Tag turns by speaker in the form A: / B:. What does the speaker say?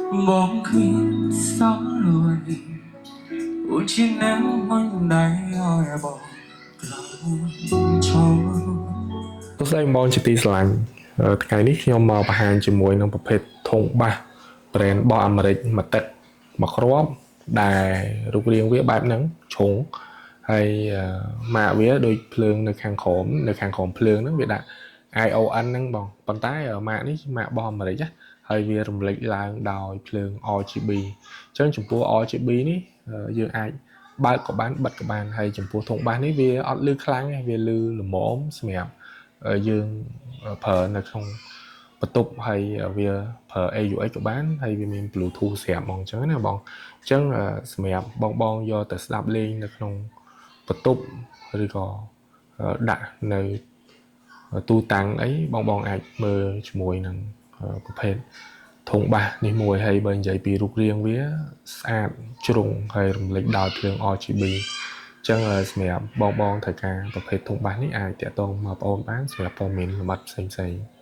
A: បងគ្មានសល់លួយអូនជាអ្នកមិនដៃឲ្យបងក្រោឈរ
B: សួស្តីបងជាទីស្រឡាញ់ថ្ងៃនេះខ្ញុំមកបង្ហាញជាមួយនឹងប្រភេទធុងបាស brand របស់អាមេរិកមួយទឹកមួយគ្រាប់ដែលរូបរាងវាបែបហ្នឹងជ្រុងហើយម៉ាកវាដូចភ្លើងនៅខាងក្រោមនៅខាងក្រោមភ្លើងហ្នឹងវាដាក់ ION ហ្នឹងបងប៉ុន្តែម៉ាកនេះម៉ាករបស់អាមេរិកណាហើយវារំលេចឡើងដោយភ្លើង RGB អញ្ចឹងចំពោះ RGB នេះយើងអាចបើកក៏បានបិទក៏បានហើយចំពោះធុងបាសនេះវាអត់លឺខ្លាំងទេវាលឺល្មមសម្រាប់យើងប្រើនៅក្នុងបន្ទប់ហើយវាប្រើ AUX ក៏បានហើយវាមាន Bluetooth ស្រាប់ហ្មងអញ្ចឹងណាបងអញ្ចឹងសម្រាប់បងបងយកទៅស្ដាប់លេងនៅក្នុងបន្ទប់ឬក៏ដាក់នៅទូតាំងអីបងបងអាចមើលជាមួយនឹងប្រភេទធុងបាសនេះមួយហើយបើនិយាយពីរូបរាងវាស្អាតជ្រុងហើយរំលេចដោយភ្លើង RGB អញ្ចឹងសម្រាប់បងបងត្រូវការប្រភេទធុងបាសនេះអាចតាក់ទងមកបងប្អូនបានសម្រាប់ព័ត៌មានលម្អិតផ្សេងៗ។